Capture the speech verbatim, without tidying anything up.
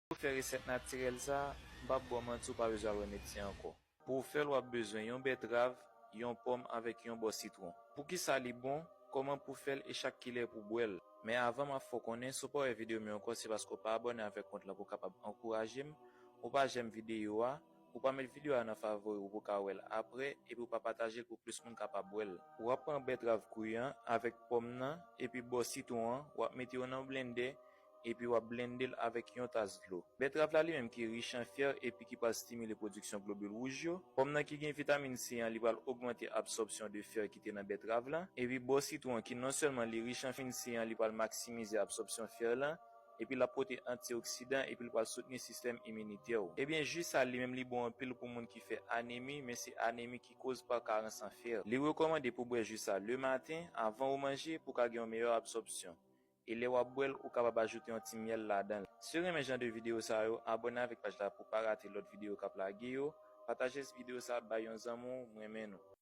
Pou fè resèt natirèl sa, m p ap ba w manti, ou pa bezwen al wè medsen ankò. Pou w fè l, w ap bezwen yon bètrav, yon pòm avèk yon bò sitwon. Poukisa li bon, kòman pou w fè l e chak kilè pou w bwè l. Men avan m ap fè w konnen, si w pa wè videyo m yo ankò, se paske w pa abòne avèk kont lan pou w kapab ankouraje m. Ou pa jèm videyo a, ou pa met videyo a nan favori ou pou w ka wè l apre, epi w pa pataje l pou plis moun kapab wè l. W ap pran bètrav kri an avèk pòm nan, epi bò sitwon an, w ap mete yo nan blendè, epi w ap blende l avèk yon tas dlo. Bètrav la li menm ki rich an fè epi ki pral stimile pwodiksyon globil wouj yo. Pòm nan ki gen vitamin C an, li pral ogmante absòpsyon de fè ki te nan bètrav la. Epi bò sitwon an ki non sèlman li rich an vitamin C an, li pral maksimize absòpsyon fè lan, epi l ap pote antioksidan epi l pral soutni sistèm iminitè w. Ebyen, ji sa li menm li bon anpil pou moun ki fè anemi, men se anemi ki koz pa karans an fè. Li rekòmande pou bwè ji sa lematen, avan ou manje, pou w ka gen yon meyè absòpsyon. E lè w ap bwè l, ou kapab ajoute yon ti myèl ladan l. Si w renmen jan de videyo sa yo, abòne avèk paj la pou w pa rate lòt videyo k ap lage yo. Pataje videyo sa bay yon zanmi w, m renmen nou.